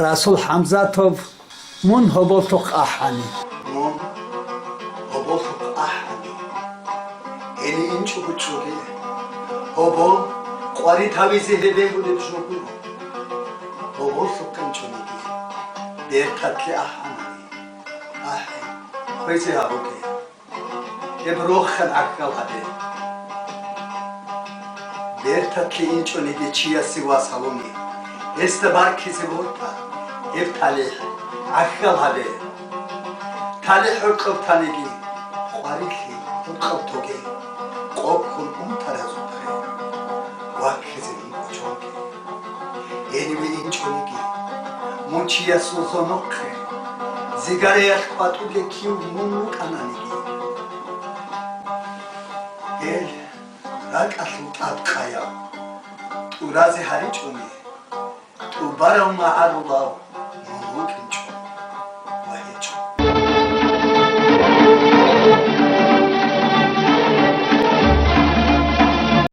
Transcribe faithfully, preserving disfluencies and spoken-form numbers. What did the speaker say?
Расул ХӀамзатов, мун гьоболлъухъ ахӀани. Мун гьоболлъухъ ахӀани. Гьениб инчӀого чӀоге. Гьобол къварид гьавизе гьебегунеб жо гуро. Гьоболлъухъ инчӀониги, берталъе ахӀанани. АхӀе, хвезе гьабуге. Гьеб рохел гӀахьал гьабе. Берталъе инчӀониги чиясе вас гьавуни, гьесда баркизе борта, гьеб талихӀ гӀахьал гьабе. ТалихӀ гьоркьоб таниги, къварилъи гьоркьоб тоге, къоккун унтаразухъе ваккизе мун кӀочонги. Гьенибе инчӀониги, мун чиясул зонохъе, зигараялъ къватӀуге кив мун вукӀананиги. Гьел ракӀалъул тӀадкъаяв тӀуразе гьаричӀони, тӀубарав магӀарулав